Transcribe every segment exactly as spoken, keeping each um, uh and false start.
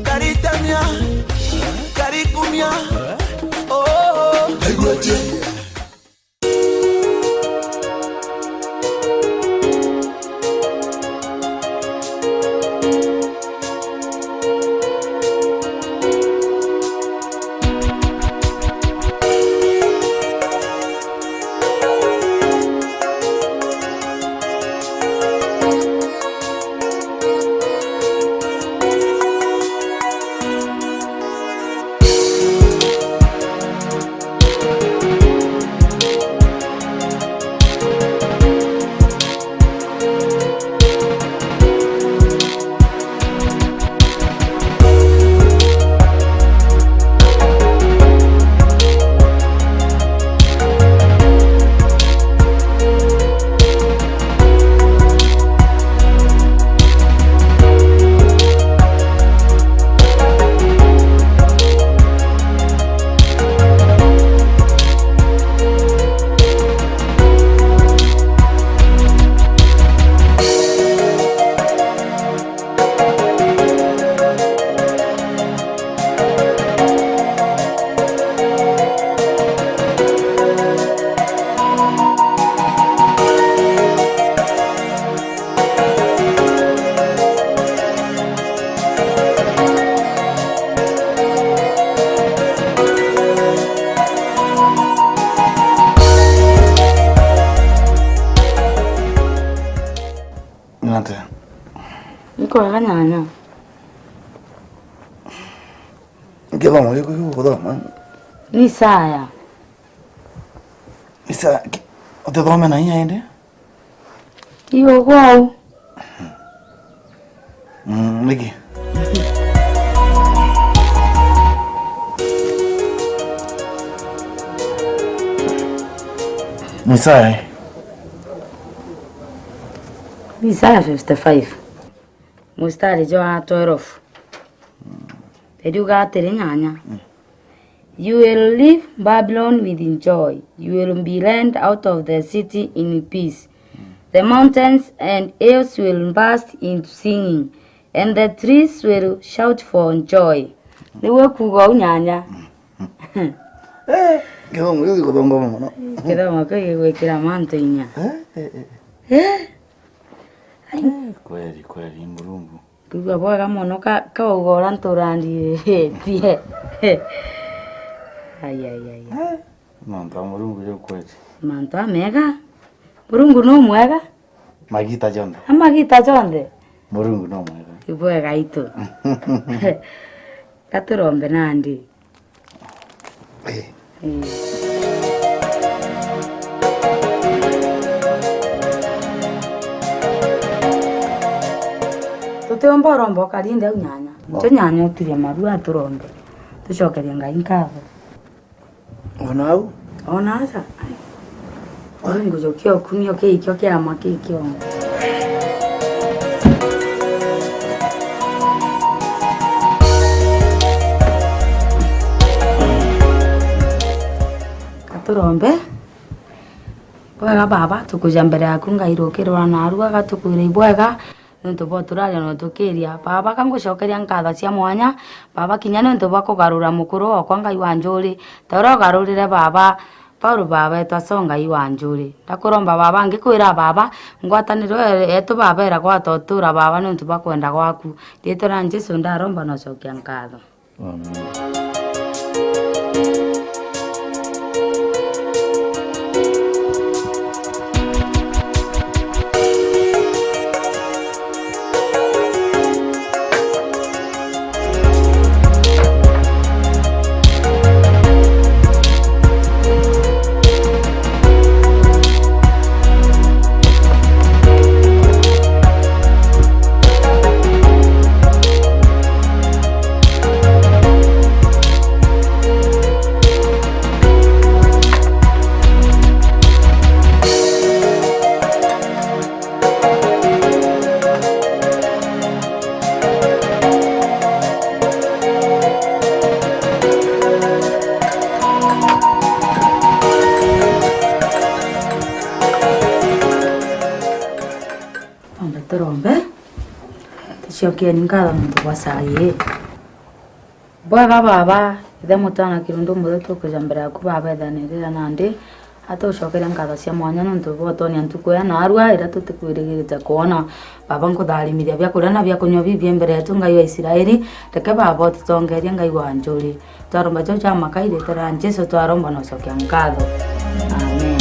Karitamia, karikumia, oh, oh. Nate. Nkwega nyanya. Nkithoma giku gigukuthoma. Ni Isaya. Isa, ki-, utithome na inya indi? Iyo gwau. Mm, niki? Ni Isaya. Isaya fifty-five. Mustari jwa twelve. Iriuga atiri, nyanya. Mm. You will leave Babylon with joy. You will be led out of the city in peace. Mm. The mountains and hills will burst into singing, and the trees will shout for joy. Niwe kuuga uu, nyanya. Mm. Eh, kithomo giki gikuthongoma mono. Kithomo kiu gigwikira mantu inya. Eh, eh, eh. Eh? Ai. Eh, kweli, kweli, Murungu. Kwigua bwega mono ka, kauga uria nturanditie. Ai, ai, ai, ai. Eh, mantu a Murungu jau kweli. Mantu amega. Murungu no mwega. Magita jonthe. A magita jonthe. Murungu no mwega. Ibwega itu. Gaturombe nandi. Eh. Eh. Tutiumba uromba ukarinde au nyanya. Ncho nyanya utirie maru aturombe. Tucokerie Ngai nkatho. Ona au? Ona aca. Ai. Murungu jukia ukumio kiikio kiama kikio. Katurombe. Bwega Baba, tukuja mbere yaku Ngai rukirwa narua, gatukwira ibwega. Niuntu bwa uturaria na utukiria. Baba, ka ngucokeria nkatho cia mwanya, Baba, kinya niuntu bwa kugarura mukuru okwa Ngai wa njuri, ta uria ugarurire Baba Paul, Baba etu aco Ngai wa njuri. Ndakuromba Baba, ngikwira Baba, ngwataniro ye-, yetu Baba iragwata utura Baba niuntu bwa kwenda gwaku. Riitwa ria Jesu ndaromba na ucokia nkatho. Amen. Turombe. Tucokeni nkatho nontu bwa saa ii. Bwega Baba, Ithe, Mutana, Kirundu Muthetu, tukwija mbere yaku Baba, ithanirira nandi, atucokeria nkatho cia mwanya nontu bwa utonia ntuku ya naarua iria tutikwirigirite kwona. Baba, nkutharimithia bia kuria na bia kunyua bibi mbere yetu, Ngai wa Israeli, reke Baba ututongerie, Ngai wa njuri. Twaromba jau ja maka iriitwa ria Jesu, twaromba na ucokia nkatho. Amen.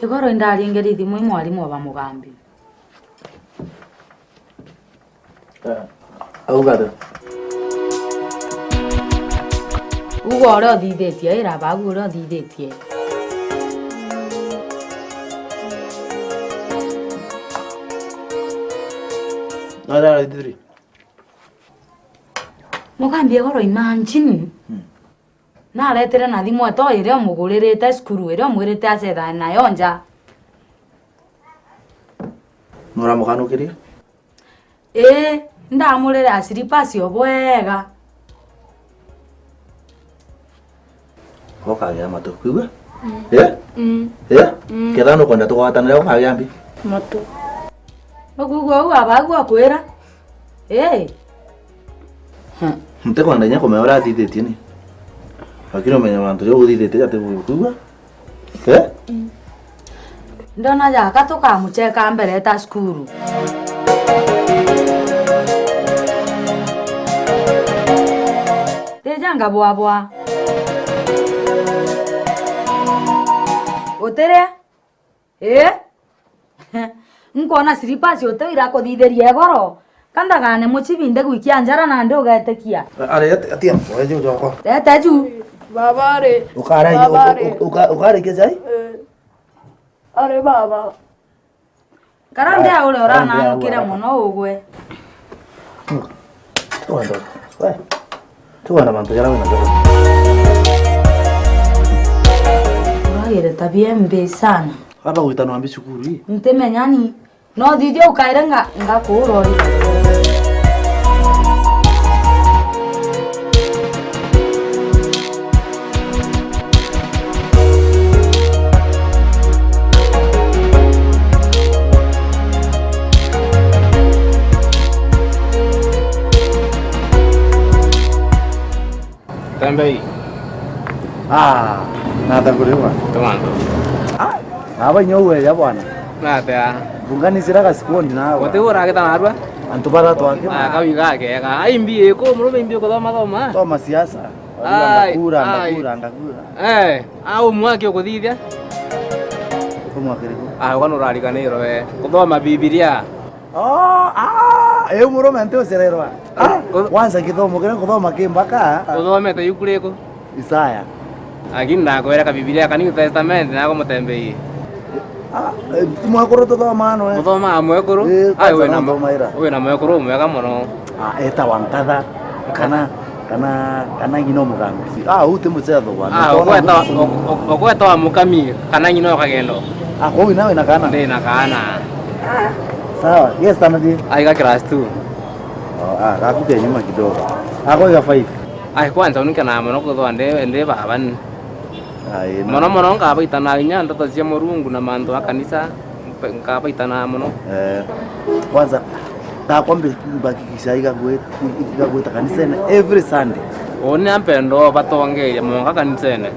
Igoro indaringe rithimu i mwarimu wa Bamugambi. Eh, auga atia? Uga uria uthithitie, ira bagu uria uthithitie. Nari arathithirie? Mugambi, igoro imagine. Hmm. Naretire na thimu eto iria umuguririte cukuru, iria umwirite acethae nayo nja. Nuramukanukirie? Ii, ndamurire a slippers o bwega. Ukagia matu, kwigua? Mm. Eh? Mm. Eh? Mm. Ketha nukwenda tugwatanire ukagia mbi? Matu. Nukwigua uu abagu akwira? Ii. Hmm. Ntikwenda inya kumenya uria athithitie ni. Lakini umenye mantu jau uthithitie ati kwigua? Eh? Mm. Ndona jaka tukamucheka mbere ta cukuru. Rija ngabwabwa. Utiria? Ii? Nkwona slippers uti irakuthithiria igoro. Ka ndagane mucibi ndigwikia njara nandi ugetikia. Ari ati, ati amwe jujoko. Ete ju. Baba ari. Ukara, Baba ari. Uka-, ukarikia chai? Eh. Ari baba. Kara ndia uria urananukire muno ugwe. Tugenda. We. Tugenda mantu jaria wina najo. Uragire tabia mbi sana. Aba gwitanwa mbi cukuru ii? Ntimenyani. No thithia ukaire nga-, ngakuura uri. Tembei. Ah, nata kuriwa. Tumantu. Ah, aba inyo uwe ya bwana. Natea. Bunganisira ga sikundi nawe. Wote uragita narua? Antu bara twake. Ah, kawi gake. Ai mbi iko, murume mbi kuthoma thoma. Thoma siasa. Ai, ngakura, ai. Ngakura, ngakura. Eh, au mwaki ukuthithia? Umwaki riku? Ah, kwani urariganirwe we. Kuthoma Bibilia. Oh, ah, eu murume nti ucererwa. Ah, u- kwanza kithomo kiria kuthoma ki mbaka. Uthomete ibuku riku? Isaya. Lakini ndakwira ka Bibilia ka New Testament nako mutembei. Ah, eh, mwekuru tuthoma ano, eh. Uthomaa mwekuru? Eh, ai, kwanza wina no mo-, nthomaira. Wina mwekuru mwega muno. Ah, etawa Nkatha. Kana, kana, kana ng'ina Mugambi. Ah, uu ti mucetho bwana. Ah, ukweta, uk-, uk-, ukweta wa Mukami, kana ng'ina o Kagendo. Ah, kwou nawe na kana? Ndi na kana. Sawa, yes, tana di. Aiga class two. Oh, ah, gaku ke nyuma kidogo. Ah, kwaiga five. Ai, kwanza unikenaga muno kwithwa ndi, ndi baba ni. Ai, na mono mono nkabaitana inya ndeto cia Murungu na mantu a kanisa, mpe-, nkabaitana mono. Eh, kwanza, ndakwa mbi-, mbakikisha igagwit-, igagwita kanisene every Sunday. Uni ampendo batongeria mwanka kanisene.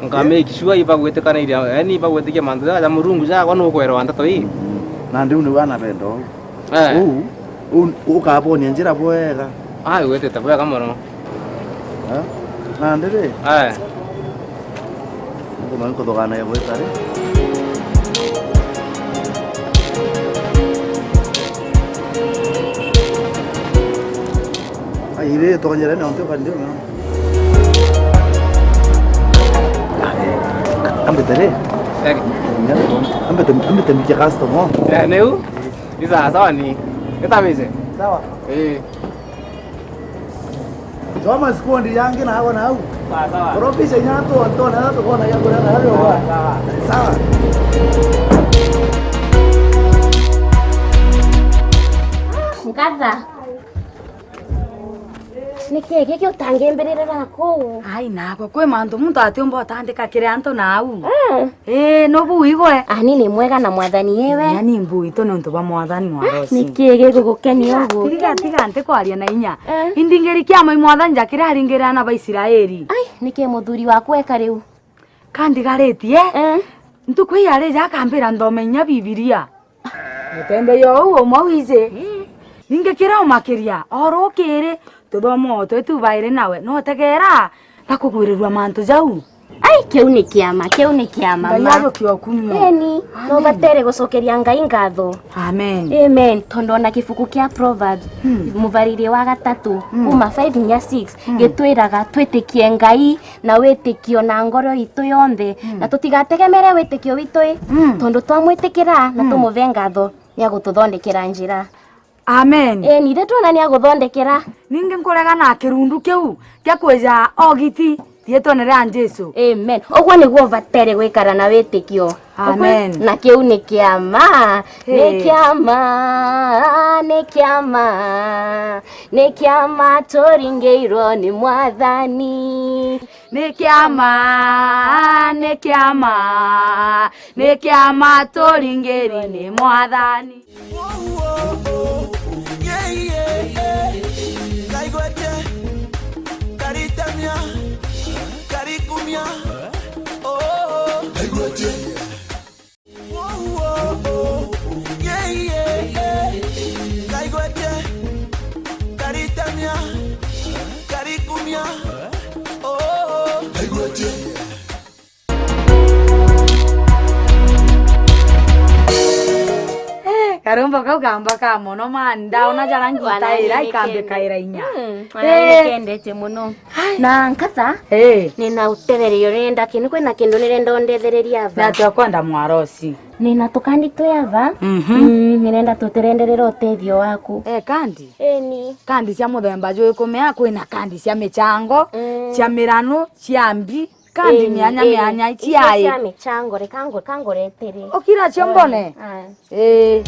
Nka make sure ibagwitikaniria, yani ibagwitikia mantu jaja ja Murungu jakwa nukwelewa ndeto ii. Mm. Na ndiu niu anapenda uu. Eh. Uu, uu ukabonia njira bwega. Ai, witite bwega mono. Eh? Nandi ri? Eh. Nkuthuganagia gwita ri? Ai, ri, tonyere nontu kandi ri. Ambite ri? Eh. Ambite, ambite mbikie customer. Eh, niu? Ni sawa sawa ni. Nitabice. Sawa. Eh. Thoma sikundi yangi na hawa na hau. Sawa sawa. Profession ya tu, tu, na tu, kuona ya kuria na hawa. Sawa sawa. Sawa. Nkatha. Niki giki utangimbirira na kuu? Ai, nakwa kwi mantu muntu atiumba utandika kiri antu nau. Ah. Ii, nubu igwe. Ani ni mwega na Mwathani ewe. Ani mbui tu niuntu bwa Mwathani wa Rosi. Niki gigugukenia uguo? Tiga, tiga ntikwaria na inya. Eh. Indingiri kiama i Mwathani ja kiria aringirira ana ba Israeli. Ai, niki muthuri waku eka riu? Kandigaritie. Eh. Ntuku ii arija akambira nthome inya Bibilia. Mutembeio uu umwe wiji. Ningi kiria umakiria, o rukiri, tuthoma o twi tu bairi nawe, no utegeera na kugwirirua mantu jau. Ai, kiu ni kiama, kiu ni kiama. Ngai ma ajukie ukumio. Eni, no batere gucokeria Ngai ngatho. Amen. Amen. Tondu ona kibuku kia Proverbs, mm, mubariri wa gatatu, mm, kuma five nginya six, mm, gitwiraga twitikie Ngai na witikio na ngoro itu yonthe, mm, na tutigategemere witikio witu i, mm, tondu twamwitikira na, mm, tumuve ngatho, niagututhondekera njira. Amen. Eni, ri twona niaguthondekera. Ningi nkuregana na kirundu kiu kia kwija ogiti riitwene ria Jesu. Amen. Uguo niguo ubatere gwikara na witikio. Amen. Na kiu ni kiama. Hey. Ni kiama, ni kiama, ni kiama turingiirwo ni Mwathani. Ni kiama, ni kiama, ni kiama turingiri ni Mwathani. Kaigwetie. Kaigwetie. Karitamia. Karikumia. Oh. Kaigwetie. Eh, karumbo kau kamba ka mono man, ndaona jara ngitaira ikambikaira inya. Mm, ona, eh, nikendetie mono. Ai. Na nkatha, eh, nina utethererio nirenda kindu, kwina kindu nirenda undethereria ava. Na atia ukwenda mwarosi? Nina tukandi twi ava. Mhm. Mm, nirenda tutirenderera utethio waku. Eh, kandi? Eni. Kandi cia muthemba jwiku? Mea kwina kandi cia michango, mm, cia miranu, cia mbi, kandi, eni, mianya, eni, mianya, icio ciai cia michango, reka ngo-, ka ngoretere. Ukira cio mbone? Aya. Ii.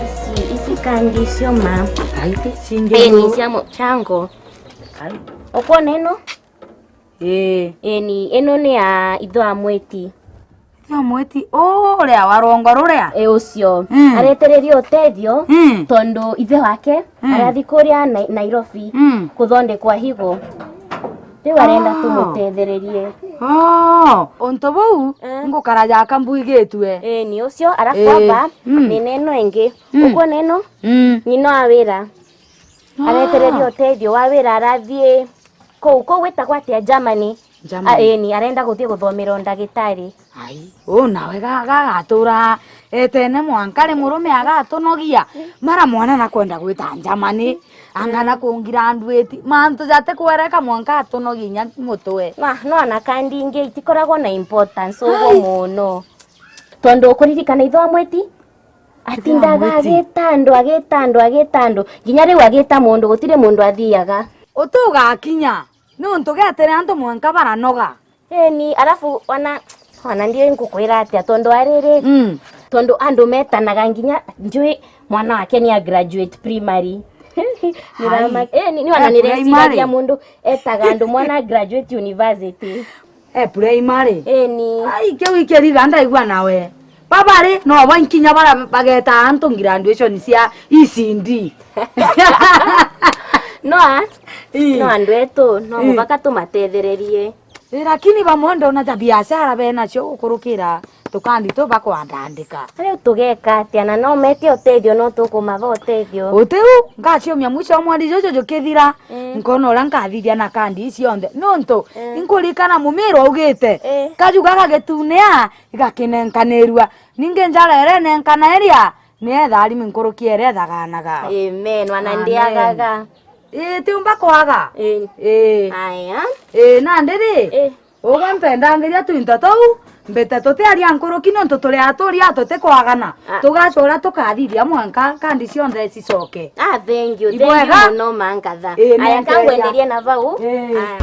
Ici, ici kandi icio ma. Ai, ti cingi. Eni, cia michango. Ai. Ukwona ino? Ii. Eni, ino ni ya ithe wa mwiti. Ithe wa mwiti, uria wa rwongo ruria? Ii, ucio. Mm. Aretereria utethio, mm, tondu ithe wake, mm, arathi kuria Nai-, Nairobi, mm, kuthondekwa higo. Riu arenda, oh, tumutethererie. Oh, untu buu, eh, ngukara jaka mbwigitue. Ii, ni ucio, arafu, ii, ava, mm, ni neno ingi. Mm. Ukwona ino? Mm. Ng'ina wa wira. Ah. Aretereria utethio wa wira, arathie kuu, kuu gwitagwa atia, Germany. Germany. A, eni, arenda guthie guthomera undagitari. Ai, uu nawe ga-, gagatura etene mwanka ri murume agatunogia. Mara mwana nakwenda gwita Germany, anga na kungiranduati. Mantu jatikwereka mwanka atunogia inya mutwe. Na, no, na kandi ingi itikoragwo na importance uguo, ai, muno. Tondu ukuririkana ithe wa mwiti? Atindaga agita andu, agita andu, agita andu. Nginya riu agita mundu, gutiri mundu athiaga. Utugakinya, niuntu getere antu mwanka baranoga. Eni, arafu ona, ona ndiui ngukwira atia, tondu ariri, mm, tondu andu metanaga nginya, njui mwana wake ni a graduate primary. Nirama-, ai, eni, ni ona, eh, nireciragia primary, mundu etaga andu mwana graduate university. E primary? Eni. Ai, kiu ikiriga ndaigua nawe. Baba ri, no bo nkinya bara bageta antu graduation cia E C D. No a-, ii, no andu etu, no, ii, mubaka tumatethererie. Ii, lakini bamwe ndona ja biashara benacio gukurukira tukandi tu bakwandandika. Riu tugeka atia? Na no mete utethio, no tukumaba utethio. Utiu, ngaciumia mwisho wa mweri juju jukithira, mm, nkona uria nkathithia na kandi ii cionthe. Nontu, mm, inkuririkana Mumiru augite, eh, kaju gaka gitunia igakinenkanirua. Ningi njara iria inenkana iria, ni etharimi nkuruki iria ethaganaga. Amen. Wana, amen, ndiagaga. Ii, tiumba kwaga. Ii. Ii. Aya. Ii, nandi ri, ii, ugwe mpendangiria twinto tuu, mbite tutiaria nkuruki nontu turi aturi a tutikwagana. Ah. Tugacura tukathithia mwanka kandi cionthe cicoke. Ah, thank you. Ibwega? Thank you muno, Mankatha. Ii, aya, nontu kangwenderie na vau. Ii. Aya.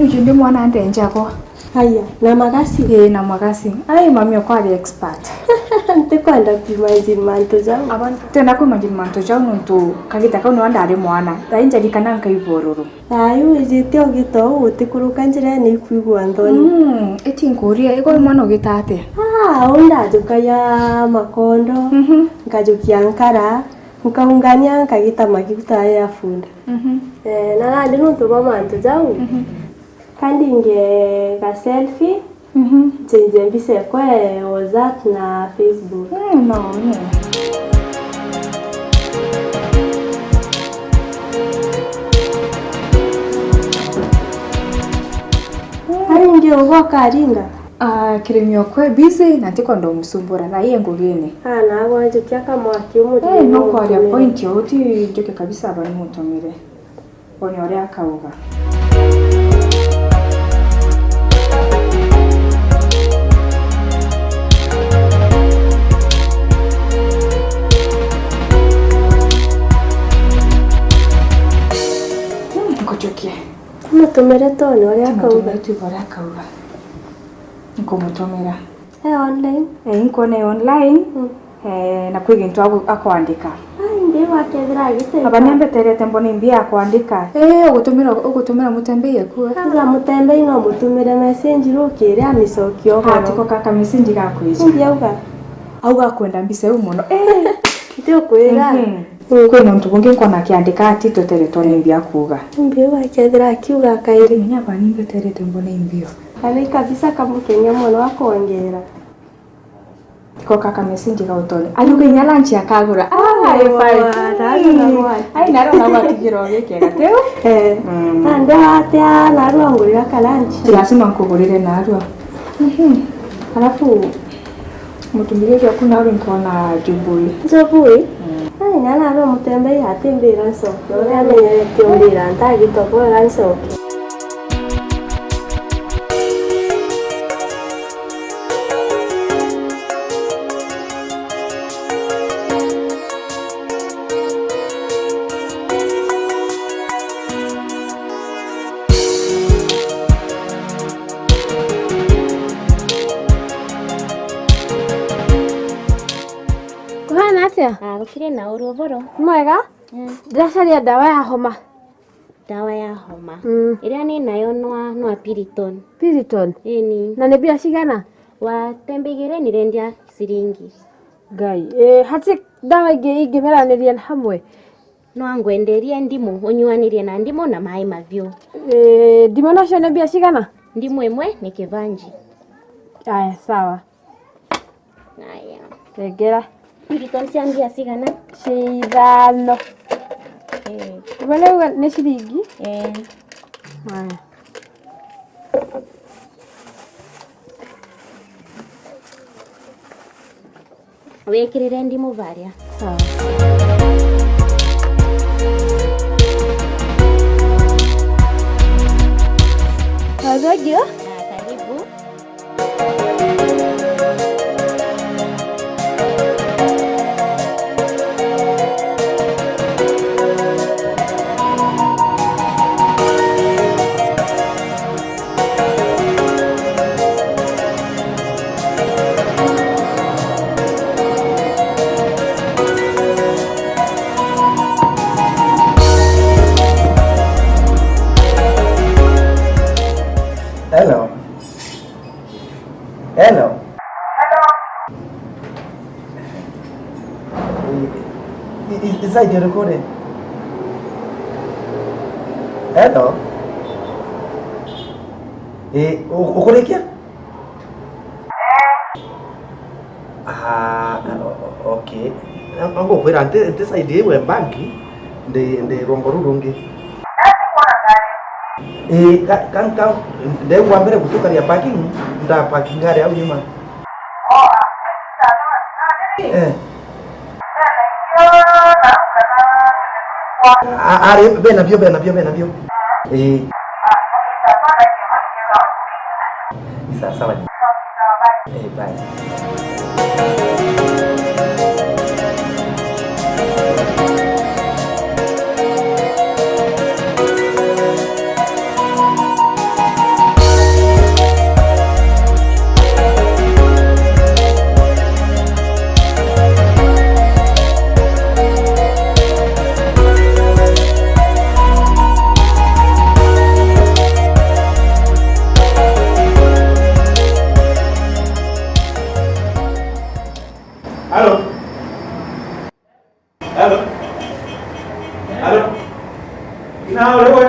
Nju ndi mwana ndenjagwa. Aya, na magasi? Ii, na magasi. Ai, mami okwa ari expert. Ntikwenda kuimagine mantu jau. Aba ntenda kuimagine mantu jau nontu kagita kau niwe ndari mwana. Thaa ii njarikana nkaigua ururu. Thaa ii wijite ugita uu, utikuruka njirene ikwigua nthoni. Mm, iti nkuria, igwe mwana ugita atia? Ah, uu ndajukagia makondo, mhm, nkajukia nkara, nkaungania nkagita magita ya funda. Mhm. Eh, na nandi nontu bwa mantu jau, mhm, ka ndinge ga selfie, mhm, nchenjie mbica ekwe WhatsApp na Facebook. Mm, no, no. Ari ngi ugo karinga? Ah, kirimi okwe busy na ntikwenda umusumbura, thaa ii e ngugine. Ah, nagwe njukia kamwaki umurimi. Eh, no kwaria point yo, uti njuke kabisa aba nimutumire. Wone uria akauga. Hmm, nkujukie. Mutumire Tony uria akauga. Mutumire tu uria akauga. Nkumutumira. E online? Eh, inkwona e online. Mm. Eh, na kwi gintu agu-, akwandika. Ai, ndi wakethira agite. Aba nimbeterete mbone imbi akwandika. Eh, ugutumira, ugutumira mutembei eku. Ila mutembei no mutumire message rukiri amicokia ugoro. Atiko kaka message gakwija. Ndi auga. Auga akwenda mbica iu mono. Eh, nti ukwira. Mhm. Mm. Kwi nontu bungi nkona akiandika ati tuteretwo ni mbi akuuga. Imbi wakethira akiuga kairi. Kinya bani mbeterete mbone imbi o. Kana kabisa kamukenia mono akwongera. Tiko kaka message ga utoni. Ariuga inya lunch akagura. Ah, ai, fine. Ai, naro na gwatigirwo gikega tiu. Eh. Mm. Na ndio atia narua ngurira ka lunch. Ti lazima nkugurire narua. Mhm. Alafu, mutumire jwaku narua nkona njubui. Njubui? Mm. Ai, na narua mutembei atimbira ncoke. Uria amenyerete umbira ntagitoboera ncoke. Kuhana atia? Ah, gutiri na uru uboro. Mwega? Mm. Ndiracaria ndawa ya homa. Ndawa ya homa. Mm. Iria ni nayo nwa, nwa Piriton. Piriton? Ii ni. Na ni mbia cigana? Wa tembe igiri ni rendia ciringi. Ngai. Eh, hati ndawa ingi ingimeraniria na hamwe? No angwenderie ndimu, unyuanirie na ndimu na maai mathiu. Eh, ndimu nacio ni mbia cigana? Ndimu imwe ni kibanji. Aya, sawa. Aya. Tengera. Piriton cia mbia cigana? Cia ithano. Eh. Uga riu ni ciringi? Eh. Aya. Wikirire ndimu varia. Sawa. Thank you. Ah, karibu. Hello. Hello. I, i, i, isaidi iriku ri? Hello. I, u-, ukurikia? Ah, o-, o-, okay. Angukwira nti, nti side iwe bank, ndi, ndi rwongo ruru rungi. Ii, ka, ka, ka, ndegwa mbere gutukaria parking, nda parking ngari au nyuma. Eh. A-, ari, bena bio, bena bio, bena bio. Ii. Ni sawa sawa. Eh, bye. Alo? Alo? Alo? Ina uri we?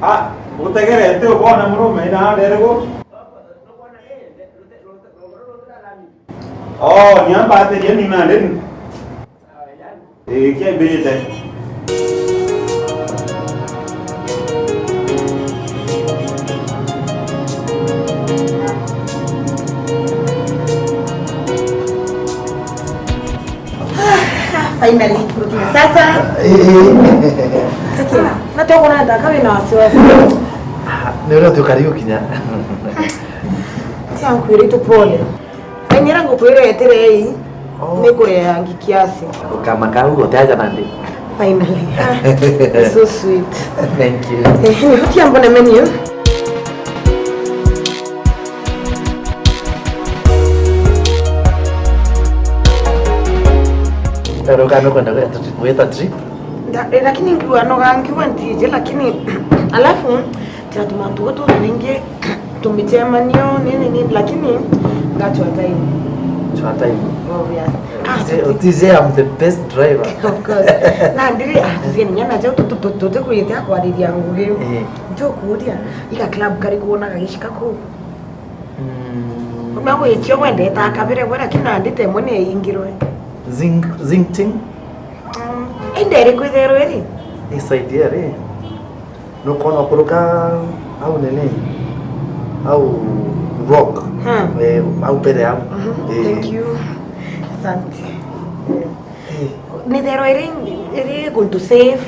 Ah, utegerete ubona murume ina ndere gu? Oh, ni ambatirie ni na ndeni. Ii, kiambite. Finally, tukinya sasa. Ii, ii. Kaki, na tokona ndaka wina wasiwasi. Ah, ni uria tukari ukinya. Tia nkwire tu pole. Menyera ngukwira eterei. Oh. Ni kureangi kiasi. Ukama kau utiaja nandi. Finally. Ah, so sweet. Thank you. Eh, ni hutia mbone menu. Ruka nukwenda gwita trip? Nda-, eh, lakini ngiuga noga ngiuga ntije, lakini alafu tiratuma tugo tutwingi tumicemanio nini nini, lakini ngachwa time. Chwa time. Oh, yes. Ah, utije, utije, I'm the best driver. Of course. Na ndiri, ah, tuzeni nyana jau tu, tu, tu, tu, tukwite akwariria ngugi. Eh. Njo kuria, ika club kari kuona gagicika ku. Mm. Una gwitio wendete akabire gwe, lakini nandi temwe ni yaingirwe. Zing-, zingting? Mm. Inde iri kwitherwa iri? Isaidie ri? Nukona kuruka au nini? Au rock. Hmm. Eh, au pere au. Mhm. Eh. Thank you. Asante. Eh. Ni therwa iri, iri guntu safe.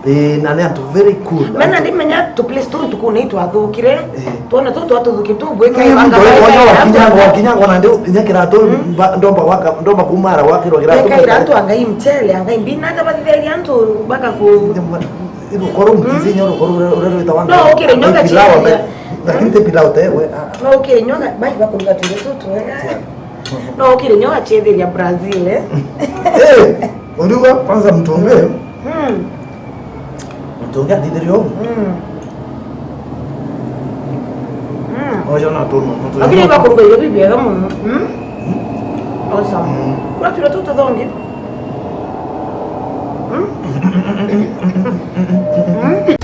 Ii, na ni antu very cool. Mena ndimenya tu place tu ntuku ni twathukire. Eh. Twona tu twatuthuki tu bwika. Ii, ibanga muntu bwika oyo ibanga wakinya, ibanga. Wakinya ngona ndi inya kiratu, mm, mba-, ndomba waka, ndomba kumara wakirwa kiratu. Beka iratu angai mchele, angai mbina, hata bathitheria antu baka ku- Ndimba-, ibu koro mutizinya uru koro ure, ure rwita wanga. No, ukire nyoka. Pilau, chietheria. Lakini te pilau te, we, ah. No, ukire nyoka, bai bakuruga tuire tutu, eh. Yeah. No, ukire nyoka chietheria Brazil, eh. Eh, uriuga kwanza mtungi. Hmm. Mtungi athithirio. Hmm. Hmm. Oyo na tunu, tunu. Lakini bakuruga irio bibiega muno. Hmm? Hmm? Awesome. Hmm. Kuna turio tutu thongi. Hmm? Hmm?